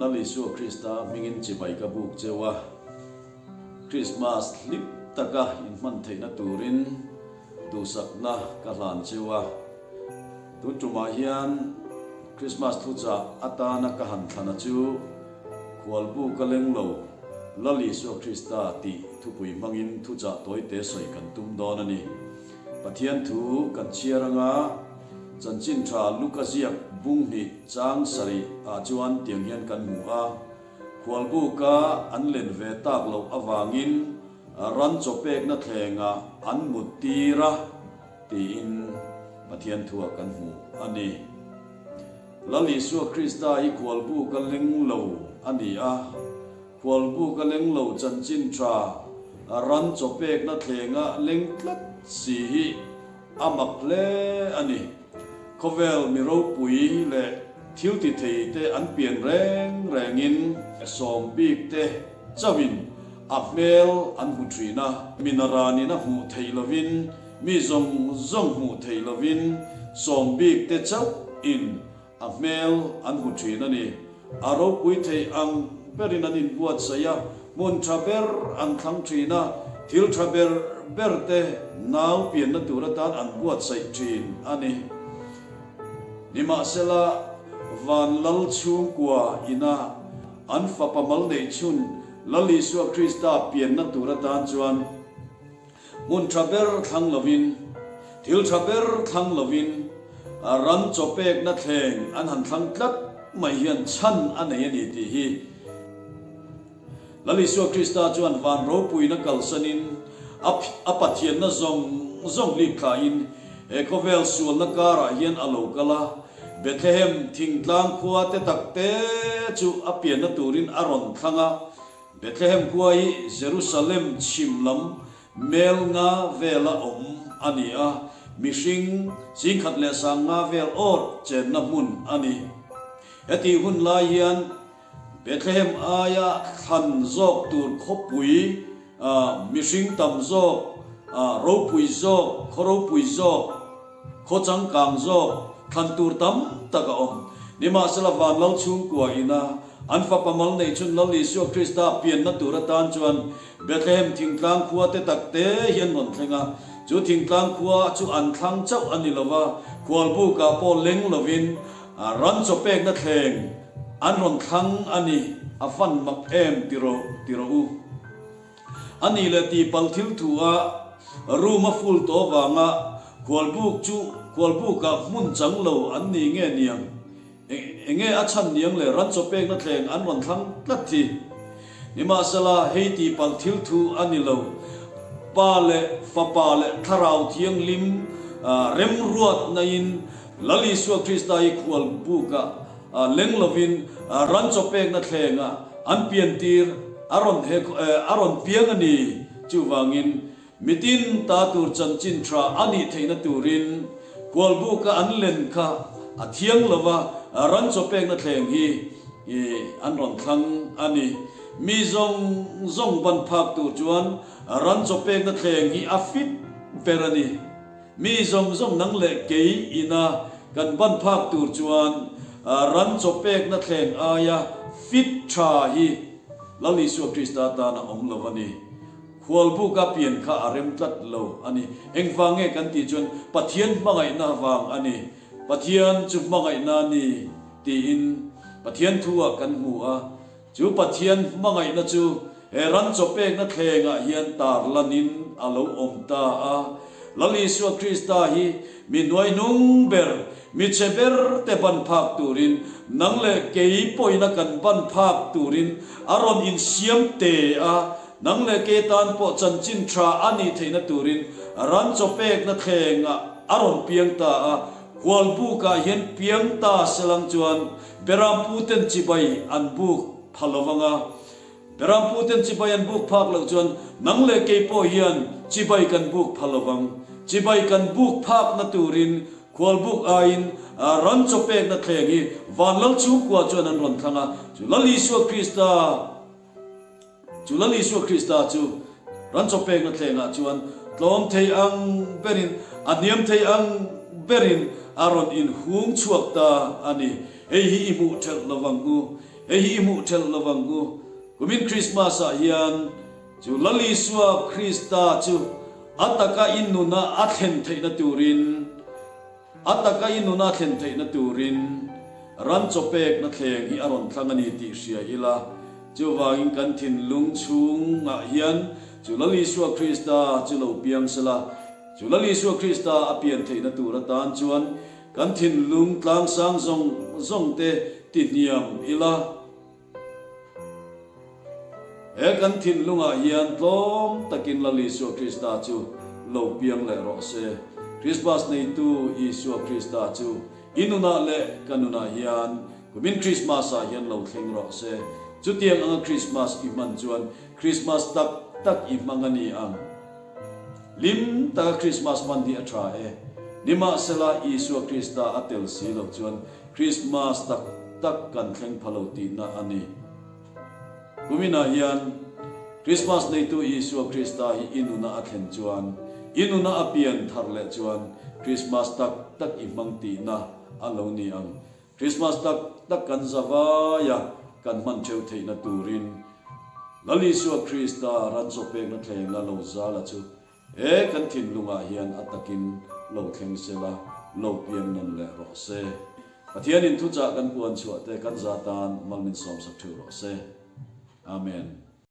Lal Isua Krista hmingin chibai ka buk cheu a, Krismas hlip taka inhman theihna turin duhsakna ka hlan cheu a. Tun tumah hian Krismas thuchah atana ka han thlana chu Khualbu ka leng lo, Lal Isua Krista tih thupui hmangin thuchah tawite sawi kan tum dawn a ni. Pathian thu kan chhiar anga chanchin tha Luka ziak bung hnih chang sarih ah chuan tiang hian kan hmu a, Khualbuka an len ve tak loh avangin ran chaw pekna thlengah an mut tir a tiin Pathian thuah kan hmu a ni. Lal Isua Krista hi khualbuka leng lo a ni a. Khualbuk a leng lo chanchin tha ran chaw pekna thlenga leng tlat si hi a mak hle a ni. Khawvel mi ropui leh thil ti thei te an pian reng rengin sawm bik te chauhin a hmel an hmu thin a, mi naranin a hmuh theih lovin mi zawng zawng hmuh theih lovin sawm bik te chauhin A hmel an hmu thin a ni. A ropui thei ang berin an inbuatsaih a, hmun tha ber an thlang thin a, thil tha ber ber te nau pianna tur atan an buatsaih thin a ni. Nimahsela, van lal chhungkua ina an fapa mal neih chhun Lal Isua Krista pianna tur atan chuan, Hmun tha ber thlang lovin, thil tha ber thlang lovin ran chaw pekna thleng an han thlang tlat mai hian chhan a nei a ni tih hi Lal Isua Krista chuan van ropuina kalsanin a a Pathianna zawng zawng hlip thlain he khawvel sualna karah hian a lo kal a, Bethlehem thingtlang khua te tak te chu a pianna turin a rawn thlang a. Bethlehem khua hi Jerusalem chhim lam mel nga vela awm a ni a, mihring 10,000 leh 50 vel awr chenna hmun a ni. Hetih hun lai hian Bethlehem aia thlan zawk tur khawpui, mihring tam zawk, ropui zawk, khaw ropui zawk, Khaw changkang zawk thlan tur tam tak a awm. Nimahsela Vanlal chhungkua ina an fapa mal neih chhun Lal Isua Krista pianna tur atan chuan Bethlehem thingtlang khua te tak te hi an rawn thleng a. Chu thingtlang khua chu an thlang chauh a ni lova, khualbukah pawh leng lovin ran chaw pekna thleng an rawn thlang a ni. A fan mak em ti rawh ti rawh u. A nih leh tihpalh thil thu a room a full tawh avanga khualbuk chu khualbukah hmun chang lo an ni nge niang? Enge a chhan niang le ran chaw pekna thleng an rawn thlang tlat hi? Nimahsela hei tihpalh thil thu a ni lo. Pa leh Fapa leh Thlarau Thianghlim remruatnain Lal Isua Krista hi khualbukah leng lovin ran chaw pekna thlengah an piantir a rawn he a rawn piang a ni. Chuvangin mitin ta tur chanchin tha a nih theihna turin khualbuka an len kha a thiang lova ran chaw pekna thleng hi an rawn thlang a ni. Mi zawng zawng ban phak tur chuan ran chaw pekna thleng hi a fit ber a ni. Mi zawng zawng nang leh kei ina kan ban phak tur chuan ran chaw pekna thleng aia fit tha hi Lal Isua Krista tan a awm lo a ni. Khualbuka pian kha a rem tlat lo a ni. Engvang nge kan tih chuan Pathian hmangaihna vang a ni. Pathian chu hmangaihna a ni tiin Pathian thu ah kan hmu a. Chu Pathian hmangaihna chu he ran chaw pekna thlengah hian tarlanin a lo awm ta a. Lal Isua Krista hi mi hnuaihnung ber, mi chhe ber te ban phak turin, nang leh kei pawhina kan ban phak turin a rawn insiam te a, nang leh kei tan pawh chanchin tha a nih theihna turin ran chaw pekna thlengah a rawn piang ta a. Khualbukah hian piang ta selang chuan Berampu ten chibai an buk pha lo vang a, Berampu ten chibai an buk phak loh chuan nang leh kei pawh hian chibai kan buk pha lo vang. Chibai kan buk phakna turin khualbuk aiin ran chaw pekna thleng hi Vanlal chhungkua chuan an rawn thlang a, chu Lal Isua Krista, Chu Lal Isua Krista chu ran chaw pekna thlengah chuan tlawm thei ang berin, a hniam thei ang berin a rawn inhung chhuak ta a ni. Hei hi i hmuh thelh lo vang u. Hei hi i hmuh ṭhelh lo vang u. Kumin Krismas-ah hian chu Lal Isua Krista chu a taka i nuna a thlen theihna turin, a taka i nuna a thlen theihna turin ran chaw pekna thleng hi a rawn thlang a ni tih hria ila. Chuvangin kan thinlung chhungah hian chu Lal Isua Krista chu lo piang sela, chu Lal Isua Krista a pian theihna tur atan chuan Kan thinlung tlangsang zawng zawng te ti hniam ila, he kan thinlungah hian tlawm takin Lal Isua Krista chu lo piang leh rawh se. Krismas neitu Isua Krista chu i nunah leh ka nunah hian kumin Krismas-ah hian lo thleng rawh se. Chutiang anga Krismas i hman chuan Krismas tak tak i hmang a ni ang. Hlim taka Krismas hman hi a tha e. Nimahsela, Isua Krista a tel si loh chuan Krismas tak tak kan thleng pha lo tihna a ni. Kuminah hian Krismas neitu Isua Krista hi i nuna a thlen chuan, i nuna a pian thar leh chuan Krismas tak tak i hmang tihna a lo ni ang. Krismas tak tak kan zavaia kan hman theuh theihna turin Lal Isua Krista ran chaw pekna thlenga lo zala chu he kan thinlungah hian a takin lo thleng sela, lo piang nawn leh rawh se. Pathianin thuchah kan puan chhuah te kan za tan mal min sawmsak theuh rawh se. Amen.